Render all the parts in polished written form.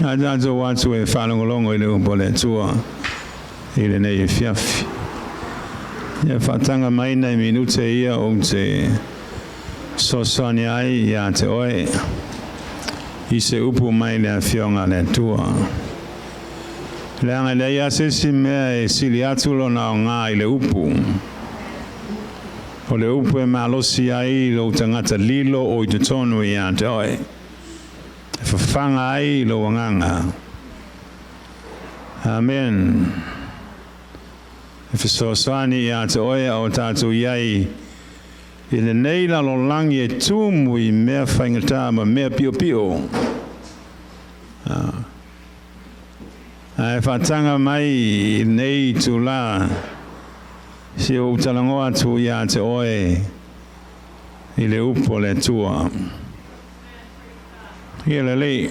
A tatou atu e faalogologo i le upu a le Atua i lenei afiafi. Ia faataga mai nai minute ia ou te fesoasoani ai ia te oe i se upu mai le Afioga a le Atua. Leaga e leai lava se isi mea e sili atu lona aoga i le upu. O le upu e malosi ai lou tagata lilo o i totonu ia te oe. E fafaga ai lou agaga. Amen. E fesoasoani ia te oe a o tatou i ai i lenei lalolagi e tumu i mea faigata ma mea piopio. Ae faataga mai i lenei itulā, se ua ou talanoa atu ia te oe i le upu a le Atua. Ia lelei.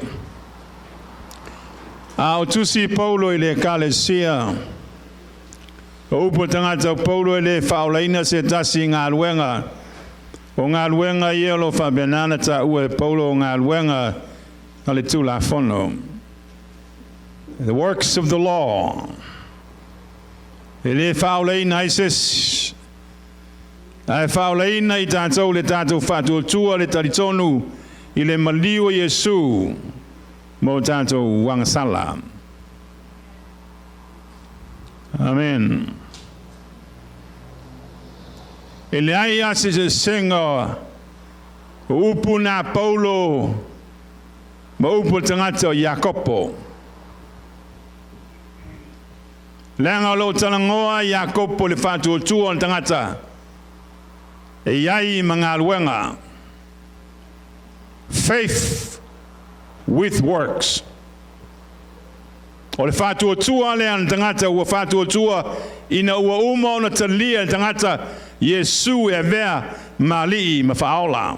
A o tusi Paulo i le Ekalesia, o upu a tagata o Paulo e le faaolaina se tasi i galuega. O galuega ia o lo o faapena ona taua e Paulo o galuega a le Tulafono. The works of the law. E le faaolaina ai se isi, ae faaolaina i tatou le tatou faatuatua le talitonu i le maliu o Iesu mo tatou agasala. Amen. E leai lava se eseesega o upu na Paulo ma upu a le tagata o Iakopo. Leaga o lo o talanoa Iakopo i le faatuatua o le tagata e i ai ma galuega. Faith with works. O le faatuatua lea a le tagata ua faatuatua ina ua uma ona talia e le tagata Iesu e avea ma Alii ma Faaola.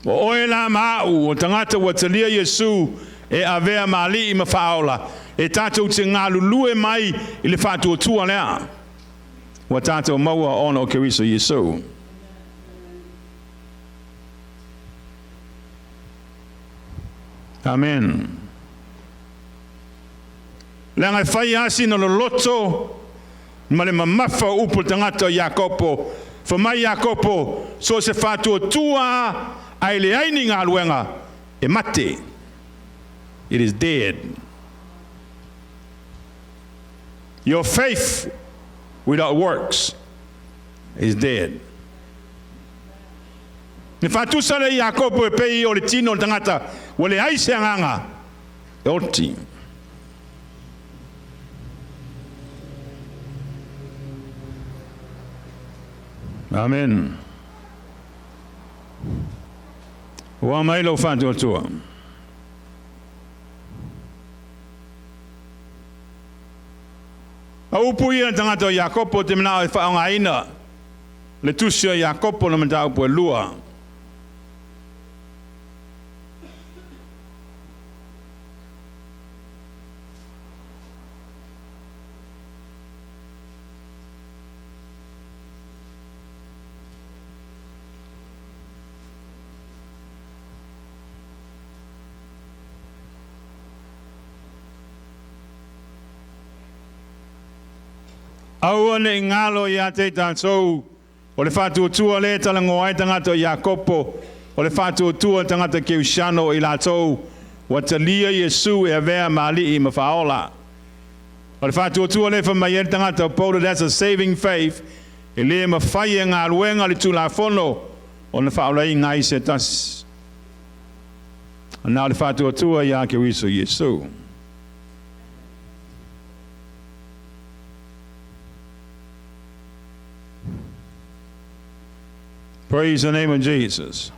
O oe la ma a'u, o tagata ua talia Iesu e avea ma Alii ma Faaola, e tatou te galulue mai i le faatuatua lea ua tatou maua ona o Keriso Iesu. Amen. Leaga e fai lava sina loloto ma le mamafa o upu a le tagata o Iakopo. Fai mai Iakopo, So o se faatuatua lava ae leai ni galuega, e mate. It is dead. Your faith without works is dead. E faatusa lea Iakopo e pei o le tino o le tagata ua leai se agaga e oti. Amen. Ua mai lou faatuatua. A upu ia le tagata o Iakopo te manao e faaaogaina le tusi o Iakopo na mataupu e lua. Aua ne i galo ia te i tatou, o le faatuatua lea e talanoa ai tagata o Iakopo, o le faatuatua o tagata Keusiano o i latou ua talia Iesu e avea ma Alii ma Faaola. O le faatuatua lea e fai mai ai le tagata o Paulo, That's a saving faith, e le mafai e galuega le Tulafono ona faaolaina ai se tasi. Na o le faatuatua ia Keriso Iesu. Praise the name of Jesus.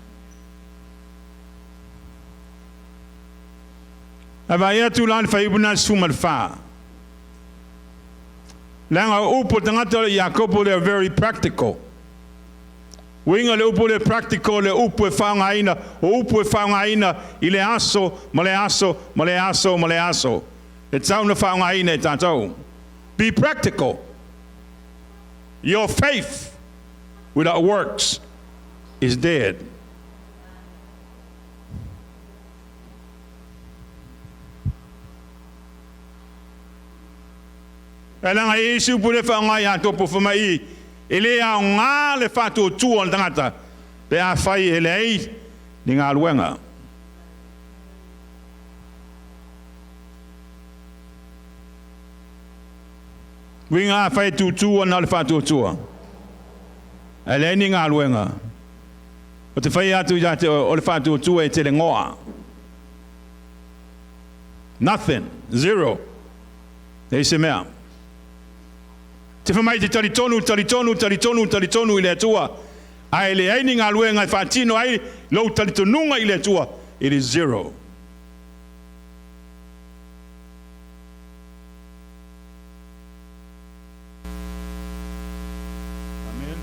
Ae vaai atu la le fuaiupu lena 14. Leaga o upu o tagata o Iakopo, they are very practical. Uiga le upu le practical, le upu e faaaogaina, o upu e faaaogaina i le aso ma le aso ma le aso ma le aso. E tatau ona faaaogaina e tatou. Be practical. Your faith without works is dead. E leaga e i ai isi upu lea e faaaoga ia Iakopo fai mai, E le aoga le faatuatua o le tagata pe afai e leai ni galuega. Uiga afai e tutu ana o le faatuatua, ae leai ni galuega, ou te fai atu ia te oe, o le faatuatua e te le goa. Nothing. Zero. Leai se mea. Te fai mai te talitonu, talitonu, talitonu, talitonu i le Atua, ae leai ni galuega e faatino ai lou talitonuga i le Atua, it is zero. Amen.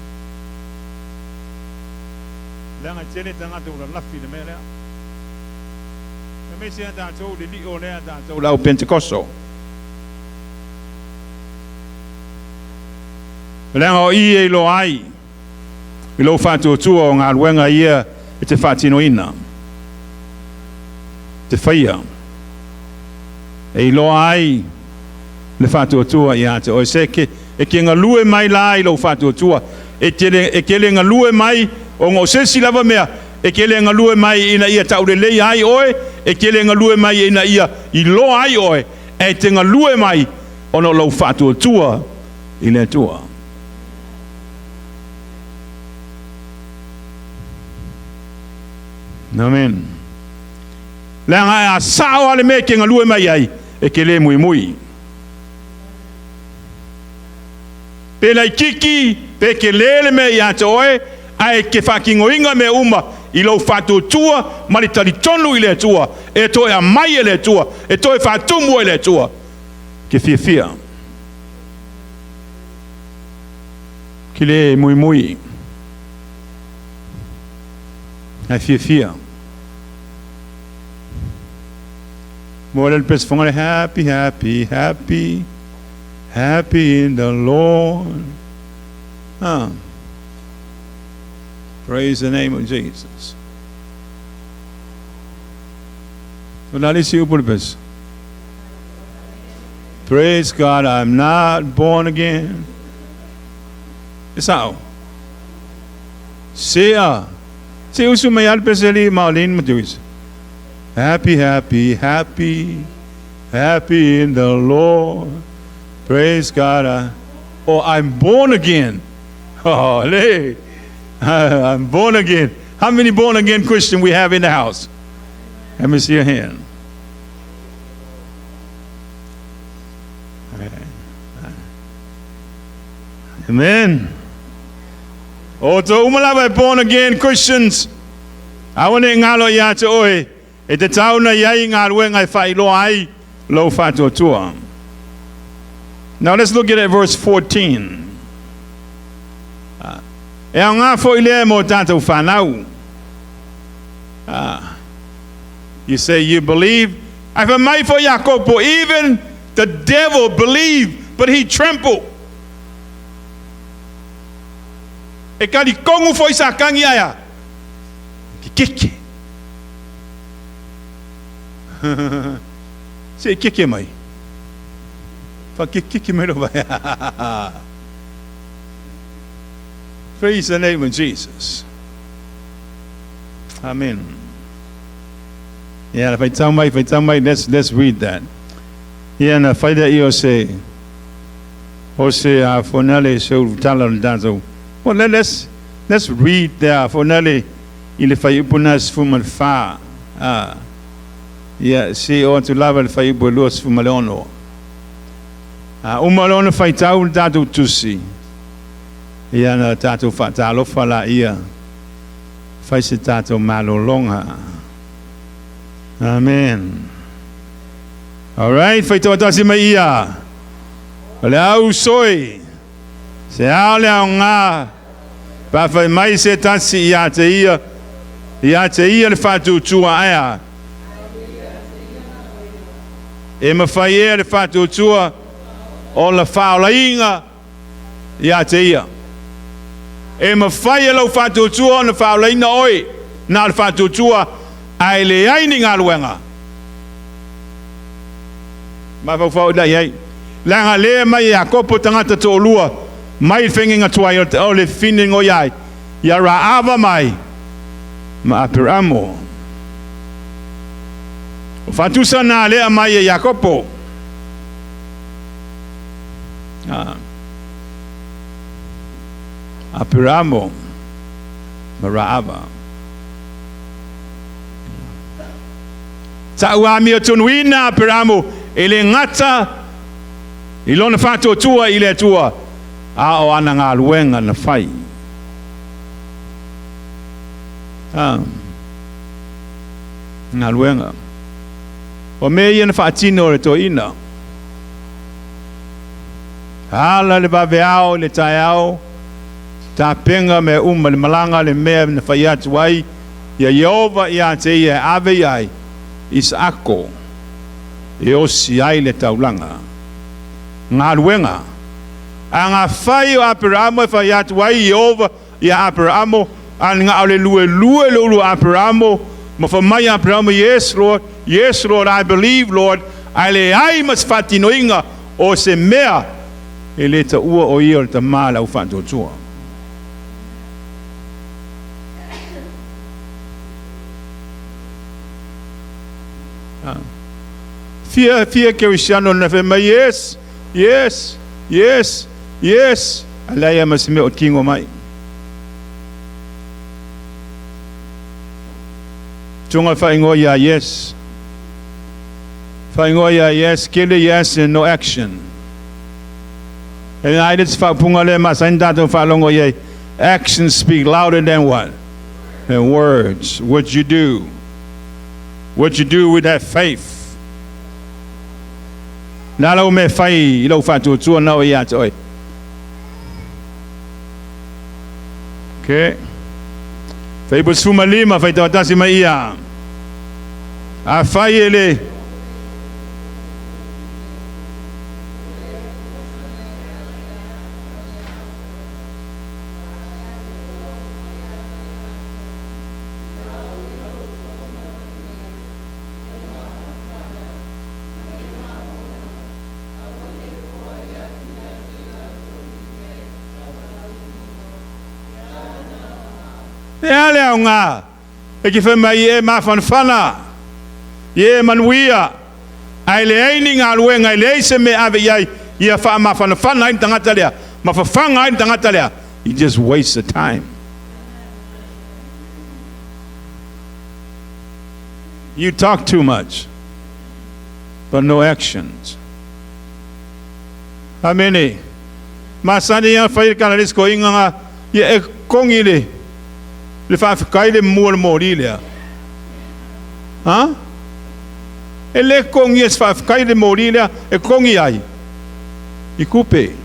Leaga e tele tagata ua lalafi i le mea lea. Aemaise a tatou le lio lea tatou le au Pentekoso. Leaga o i e iloa ai i lou faatuatua o galuega ia e te faatinoina, te faia, e iloa ai le faatuatua ia te oe. Se ke, e ke galue mai la i lou faatuatua, e te le, e ke le galue mai ona o se isi lava mea, e ke le galue mai ina ia tauleleia ai oe, e ke le galue mai ina ia iloa ai oe, ae te galue mai ona o lou faatuatua i le Atua. Amen. Leaga a sao lava le mea e te galue mai ai, e te le muimui. Pe laititi, pe tele le mea ia te oe, ae e te faatinoina mea uma i lou faatuatua ma le talitonu i le Atua, e toe aumai e le Atua, e toe faatumu e le Atua. Ke fiafia. Ke le muimui. Ae fiafia. Mo le pes fonga le happy, happy, happy, happy in the Lord. Ah. Praise the name of Jesus. O le a le isi upu le pese? Praise God, I'm not born again. E sao. Sea. Se usu mai al pese li maolin ma te Happy, happy, happy, happy in the Lord. Praise God. Oh, I'm born again. Oh, hey. I'm born again. How many born again Christian we have in the house? Let me see your hand. Amen. O to uma lava e born again Christians. Aua ne i galo ia te oe, e te tauna i ai i galuega e faailoa ai lou faatuatua. Now let's look at verse 14. E aoga foi lea mo tatou fanau. You say you believe. Ae fai mai foi Iakopo, even the devil believe, but he tremble. E kalikonu foi Satani ae a? Kekeke. Se i keke mai. Whakekeke mai rau vai. Praise the name of Jesus. Amen. Yeah, whai tau mai, whai tau mai, let's read that. Ia na whai lea i o se, o se a fonale se uru tala o le tatou. Well, let's read there, fonale i le whaiupu na 14. Ah. Ia, se o atu lava le whaiupu e 26. A uma loa ona faitau le tatou tusi, ia ona tatou faatalofa laia, fai se tatou malologa. Amen. Alright, faitoatasi mai ia. O le au soi, se ao le aoga, pe a fai mai se tasi ia te ia, ia te ia le faatuatua ae a? E mafai ea le faatuatua o la faaolaina ia te ia. E mafai e lou faatuatua ona faaolaina oe na o le faatuatua ae leai ni galuega. Mafaufau i la i ai. Leaga lea mai e Iakopo tagata toalua mai le feagaiga tuai o le fafine na i ai, ia Raava mai ma Aperamo. O faatusa na lea mai e Iakopo. Aperamo ma Raava. Ta'u amiotonuina Aperamo e le gata i lona faatuatua i le Atua, a o ana galuega na fai. Galuega. O mea ia na faatino o le toeaina. Ala le vaveao i le taeao, tapena mea uma le malaga le mea na fai atu ai, ia Ieova ia te ia e ave i ai, Isaako, e osi ai le taulaga. Galuega. Agafai o Aperamo e fai atu ai Ieova ia Aperamo, a na o le lue lue le ulu Aperamo, ma fa mai Aperamo, "Yes, Lord, yes, Lord, I believe, Lord," ae leai ma se faatinoina o se mea e le taua o ia o le tamā le au faatuatua. Fia fia kerisiano na fai mai, "Yes, yes, yes, yes," ae leai ma se mea o tino mai. Tunga whaingoa ia yes. Whaingoa ia yes, kele yes and no action. E ai le whaupunga le ma sain tātou whalongo ia. Actions speak louder than what? Than words. What you do. What you do with that faith. Nā lau me whai i lau whātuatua nau i ate oi. Okay. Fuaiupu 15, faitau tasi mai ia. A fai e le. E ale au ngā, e ki whai mai e mafanafana, i e manuia, ae leai ni galuega e leai se mea ave i ai ia faamafanafana ai le tagata lea ma fafaga ai le tagata lea. You just waste the time. You talk too much, but no actions. Amene. Masani ia fai le kala ko inga ia e kongi le le faafetai le mua le moli lea. Ha? E le kongi e se faafetai le moli lea e kongi ai. I kupe.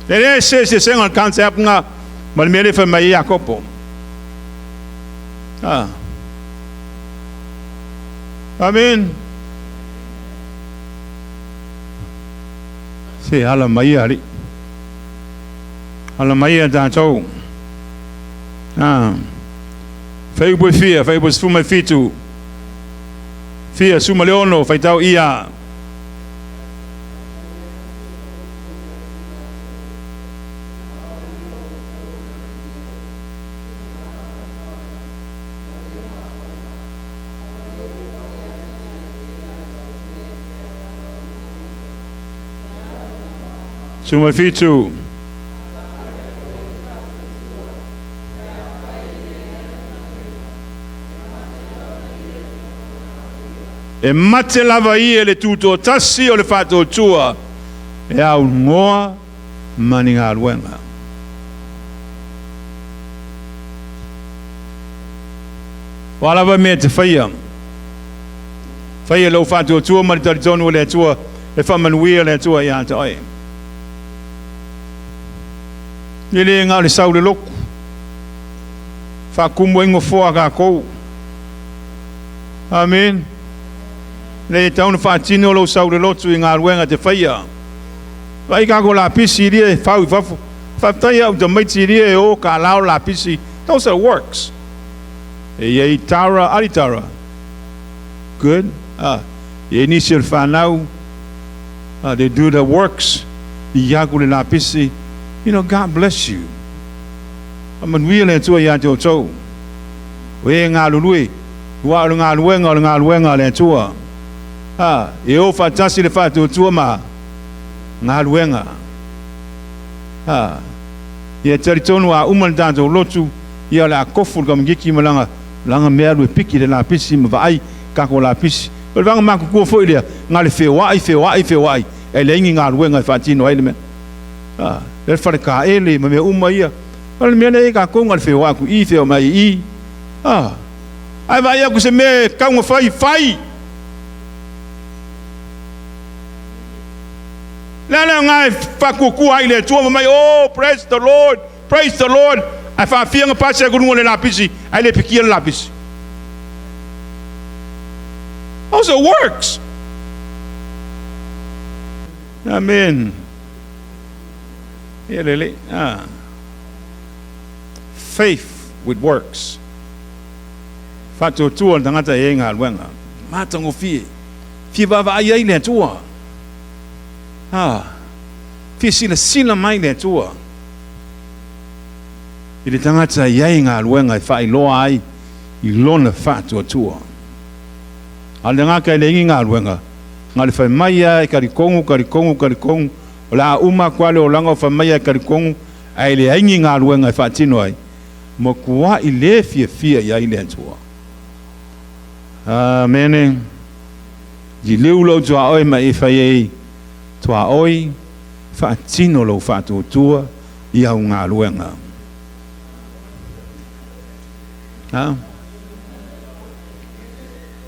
E le se se senga le concept nga ma le mea le fai mai Iakopo. Ah. Amen. Se ala mai ali. Ala mai a tātou. Ah. Fuaiupu fia, fuaiupu 17. Fia, 16, faitau ia. 17. E mate lava ia le tutoatasi o le faatuatua e aunoa ma ni galuega. O a lava mea e te faia, faia lou faatuatua ma le talitonu o le Atua e faamanuia le Atua ia te oe. E le na o le sau le lotu. Faatumu ai nofoa tatou. Amen. Le e tau na faatino lou sau le lotu i galuega te faia. Vai kako lapisi lia e fau i fafo. Faafetai au tamaiti lia e o ka lao lapisi. Those are works. E iai Tara, ali Tara. Good. Ah. E i ai nisi o le fanau, they do the works, i aku le lapisi, you know, God bless you. Faamanuia le Atua ia te outou. O e galulue, aua o le galuega o le galuega a le Atua. A, e o faatasi le faatuatua ma galuega. A, ia talitonu a uma le tatou lotu, ia o le a kofu le kamakiti ma lana, lana mea alu e piki le lapisi ma vaai kako lapisi. O le vaega matutua foi lea, na le feoai, feoai, feoai, ae leai ni galuega e faatino ai le mea. A, le fale taele ma mea uma ia. O le mea lea e tatou na le feoai atu i i, feoai mai i i. A, ae vaai atu se mea e tatau ona fai, fai! Le a le aoga e faatuatua ai i le Atua ma mai, Oh, praise the Lord, praise the Lord, ae faafia ona pasi atu i luga o le lapisi ae le pikia le lapisi. Those are works. Amen. Ia lelei. Ah. Faith with works. Faatuatua le tagata e i ai galuega. Matagofie. Fia vaavaai ai le Atua. Ah. Fia silasila mai le Atua i le tagata e i ai galuega e faailoa ai i lona faatuatua. A o le tagata e leai ni galuega, na o le fai mai lava e talitonu, talitonu, talitonu, o le a uma atu lava le olaga o fai mai lava e talitonu, ae leai ni galuega e faatino ai, matuai le fiafia i ai le Atua. Amene. Liliu lou tuaoi ma e fai ai tuaoi, faatino lou faatuatua i au galuega. Ha?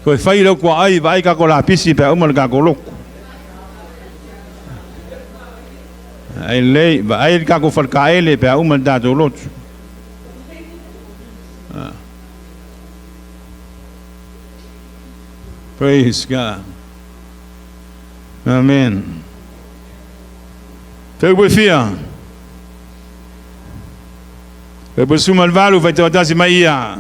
Toe fai lau tuaai, vaai kako lapisi pe a uma le kako lotu. Ai lelei, vaai le kako falekaele pe a uma le tatou lotu. Praise God. Amen. Feu fia. Feu suma le valu fai tasi mai ia.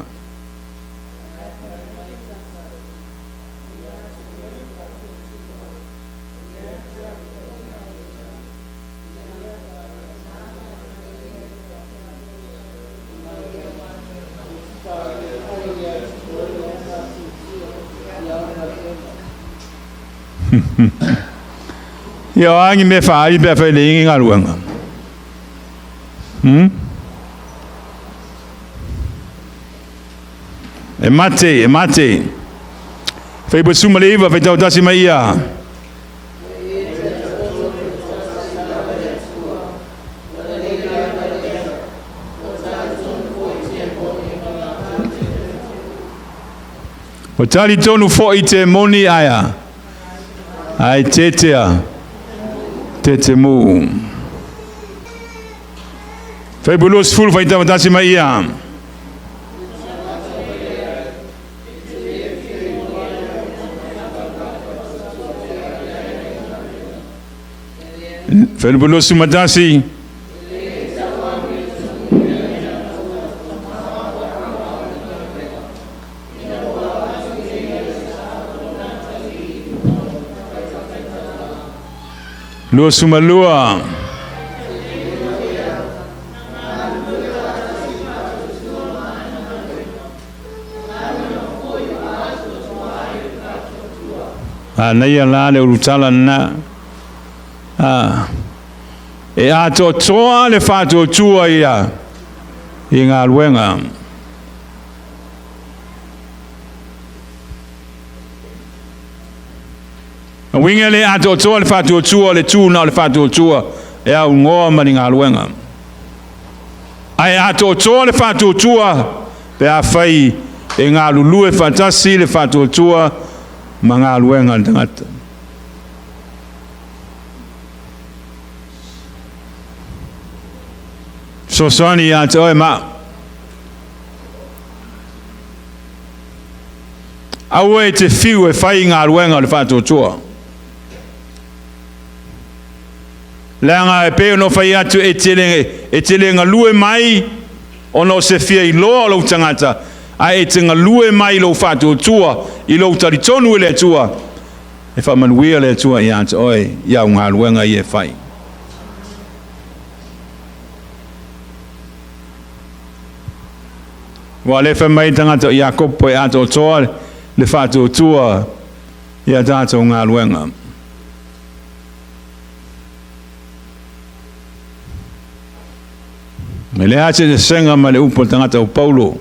Ia o a ni mea faaali pe afai e leai ni galuega? Hmm? E mate, e mate. Fai 19, faitau tasi mai ia. Ua talitonu foi te moni aia. Ai tetea. Tete mu. Fai 20, faitau tasi mai ia. Fai 21. 22. Manaia la le ulutala lena. Ah. E atoatoa le faatuatua ia i galuega. Na uiga le atoatoa le faatuatua o le tu na o le faatuatua e augoa ma ni galuega. Ae atoatoa le faatuatua pe afai e galulue faatasi le faatuatua ma galuega a le tagata. Fesoasoani ia te oe ma au. Aua e te fiu e fai i galuega o le faatuatua. Leaga e pei ona fai atu e te, e te le galue mai ona o se fia iloa o lou tagata, ae e te galue mai i lou faatuatua, i lou talitonu i le Atua. E faamanuia le Atua ia te oe i au galuega ia e fai. Ua le fai mai tagata o Iakopo e atoatoa le faatuatua i a tatou galuega. E leai se sesega ma le upu a le tagata o Paulo.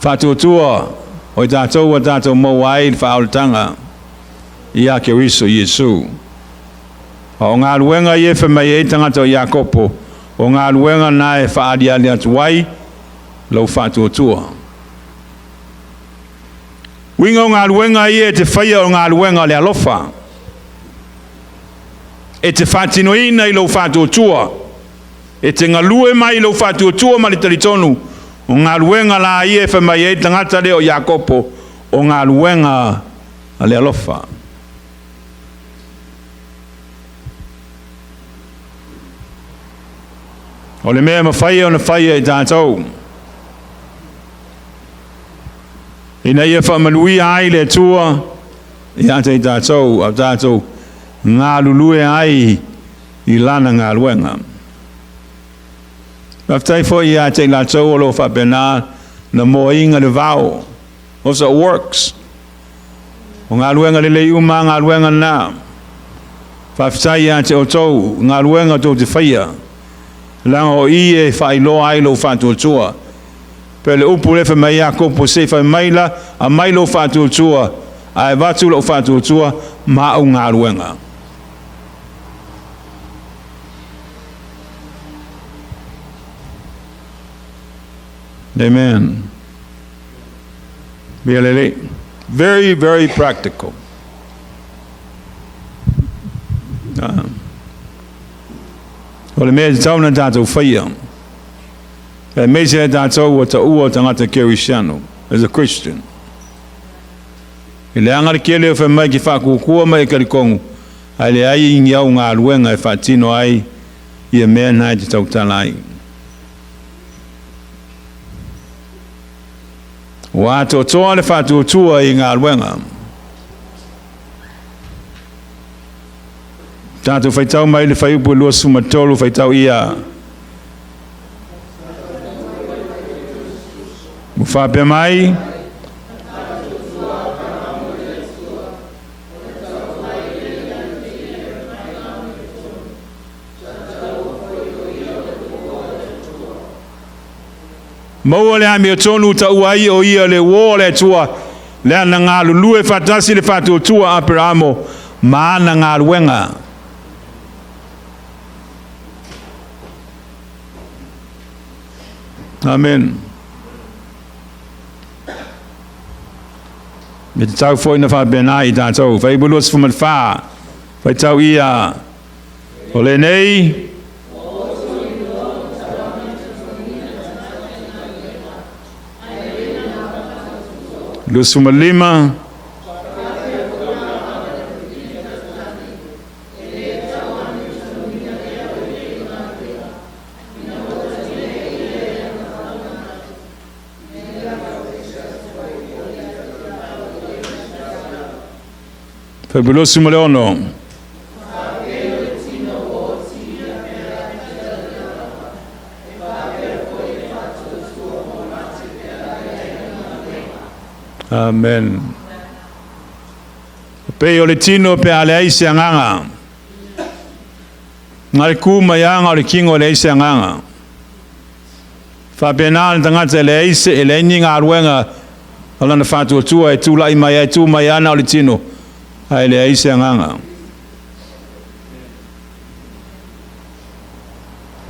Faatuatua o i tatou ua tatou maua ai le faaolataga ia Keriso Iesu. A o galuega ia e fai mai ai tagata o Iakopo, o galuega na e faaaliali atu ai lou faatuatua. Uiga o galuega ia e te faia o galuega o le alofa. E te faatinoina i lou faatuatua. E te galue mai i lou faatuatua ma le talitonu. O galuega la ia e fai mai ai tagata lea o Iakopo, o galuega a le alofa. O le mea mafai ona faia i tatou ina ia faamanuia ai le Atua ia te i tatou, a tatou galulue ai i lana galuega. Faafetai foi ia te i latou o lo o faapena na moaina le vao. Those are works. O galuega lelei uma galuega na. Faafetai ia te outou, galuega tou te faia. Leaga o i e faailoa ai lou faatuatua. Pe le upu le fai mai Iakopo se i fai mai la, aumai lou faatuatua, ae avatu lou faatuatua ma au galuega. Amen. Mea lelei. Very, very practical. O le mea e tatau ona tatou faia. Aemaise ai tatou ua taua o tagata kerisiano, as a Christian. I leaga le tele o fai mai ke faakukua mai e talitonu, ae leai ni au galuega e faatino ai ia mea na e te tautala ai. Ua atoatoa le faatuatua i galuega. Tatou faitau mai le fuaiupu 23 faitau ia. Ua faapea mai, maua le amiotonu taua ai o ia le uō o le Atua, le ana galulue faatasi le faatuatua a Aperamo ma ana galuega. Amen. E tatau foi na faapena i tatou. Fuaiupu 24, faitau ia. O lenei, 25, Fuaiupu 26. Amen. Pei o le tino pe a leai se agaga. Na le ku mai aga o le tino e leai se agaga. Faapena le tagata e leai se e leai ni galuega o lana faatuatua e tulai mai ai tu mai ana o le tino ae leai se agaga.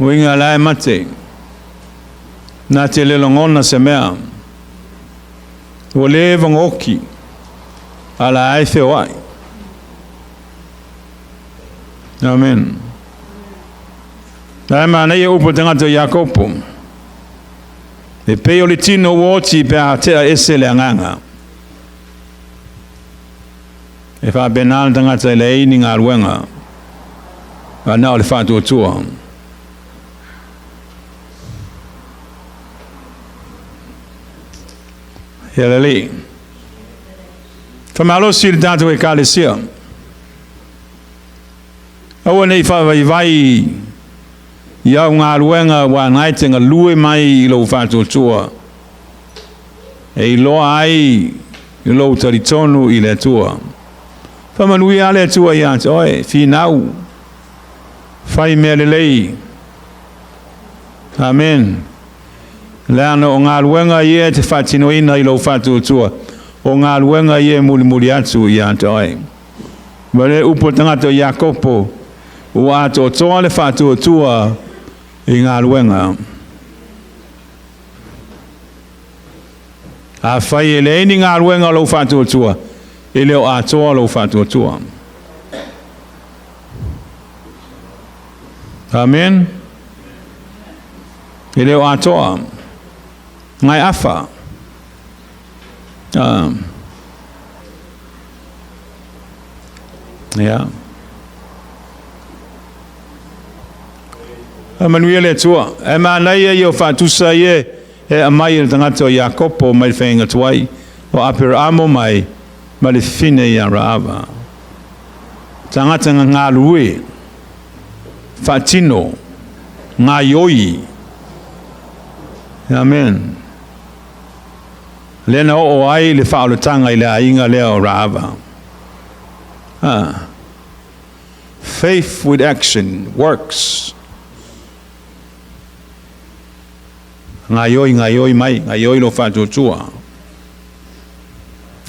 Uiga la e mate. Na te le lagona se mea. Ua leva ona oti. A la e feoai. Amen. La e manaia upu a tagata o Iakopo. E pei o le tino ua oti pe a tea ese le agaga. E faapena le tagata e leai ni galuega. A na o le faatuatua. Ia lelei. Faamalosi i le tatou Ekalesia. Aua ne i faavaivai i au galuega aua na e te galue mai i lou faatuatua e iloa ai lou talitonu i le Atua. Faamanuia le Atua ia te oe, finau, fai mea lelei. Amen. Leaga o galuega ia e te faatinoina i lou faatuatua, o galuega ia e mulimuli atu ia te oe. Ma le upu a le tagata o Iakopo, ua atoatoa le faatuatua i galuega. Afai e leai ni galuega o lou faatuatua, e le o atoa lou faatuatua. Amen. E le o atoa. Ngai afa. Ia. Manuia le Atua. E manaia ia o faatusa ia e aumai e le tagata o Iakopo mai le faiga tuai, o Aperaamo mai ma le fine ia Raava. Tagata galue, faatino, gaioi. Amen. Lea na oo ai le faaolataga i le aiga lea o Raava. Ah. Faith with action works. Gaioi, gaioi mai, gaioi lo faatuatua.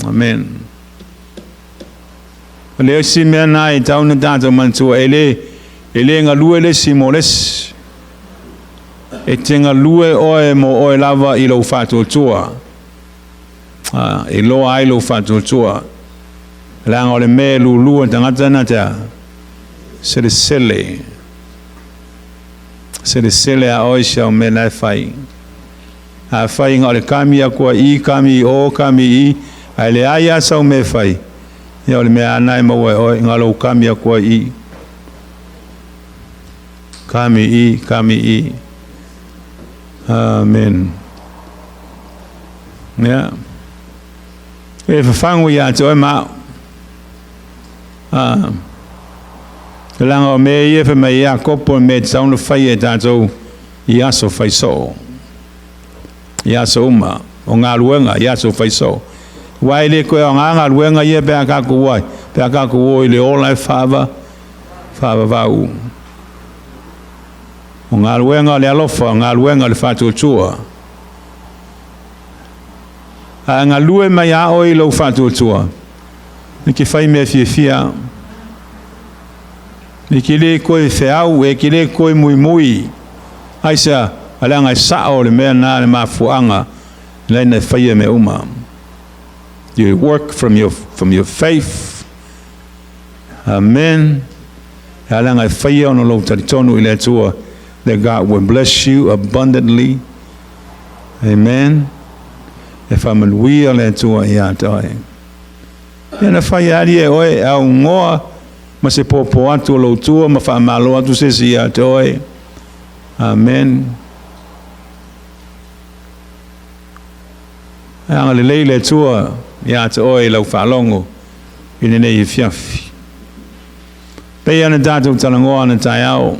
Amen. O le isi mea na e tau na tatou manatua, e le galue le isi mo le isi. E te galue oe mo oe lava i lou faatuatua. Ah, e loa ai lou faatuatua. Leaga o le mea e lulua tagata na tea, selesele. Selesele a oe si au mea na e fai. A fai nga o le kami akua i, kami i o, kami i, ae le ai a sau mea e fai. Ia o le mea ana e maua e oe, nga lou kami akua i. Kami i, kami i. Amen. Ia. E fafagu ia te oe ma au. Ah. Leaga o mea ia fai mai Iakopo mea e tatau ona fai e tatou i aso faisoo. I aso uma, o galuega i aso faisoo. Aua e le toe aoga galuega ia pe a tatou o ai, pe a tatou o i le ola e faavavau. O galuega o le alofa, o galuega o le faatuatua. A galue mai a oe i lou faatuatua, e te fai mea fiafia. E te le toe feau, e te le toe muimui. Aisea, a leaga e sao le mea na le mafuaaga, lea na e faia mea uma. You work from your faith. Amen. A leaga e faia ona lou talitonu i le Atua, that God will bless you abundantly. Amen. E faamanuia le Atua ia te oe. Ia na fai ali e oe e au ngoa ma se pōpō atu o lou tua ma faamalo atu se isi ia te oe. Amen. E agalelei le Atua ia te oe i lau faalogo i lenei afiafi. Pei ana tatou talanoa na taeao.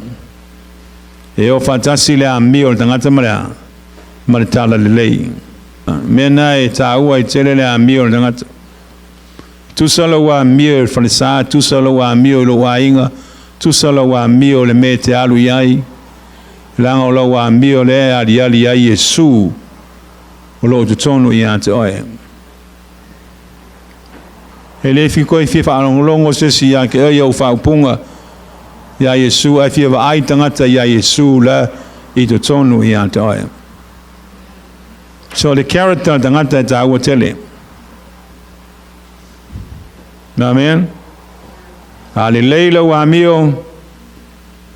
E o faatasi le amio o le tagata ma le a ma le talalelei. Mea na e tāua i tele le amio o le tagata. Tusa lou amio i le falesa, tusa lou amio i lou aiga, tusa lou amio i le mea e te alu i ai. Leaga o lau amio lea e aliali ai Iesu o loo totonu ia te oe. E le fi koe fia faalogologo se isi ia te oe i ou faaupuga ia Iesu, ae fia vaai tagata ia Iesu la i totonu ia te oe. So le character tagata e tāua tele. Amen. A lelei lau amio,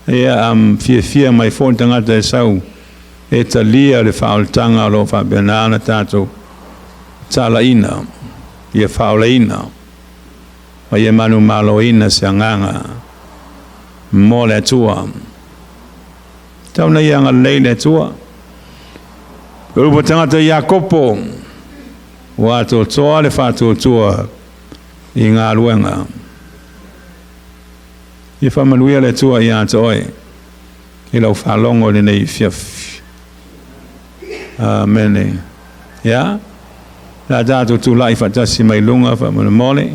ia fiafia mai foi le tagata e sau e talia le faaolataga o loo faapena ona tatou talaina, ia faaolaina, ma ia manumaloina se agaga mo le Atua. Tau na ia agalelei le Atua. O upu tagata Iakopo, ua atoatoa le faatuatua. I galuega. Ia faamanuia le Atua ia te oe i lau faalogo i lenei afiafi. Amene. Ia, o le a tatou tulai faatasi mai luga faamolemole.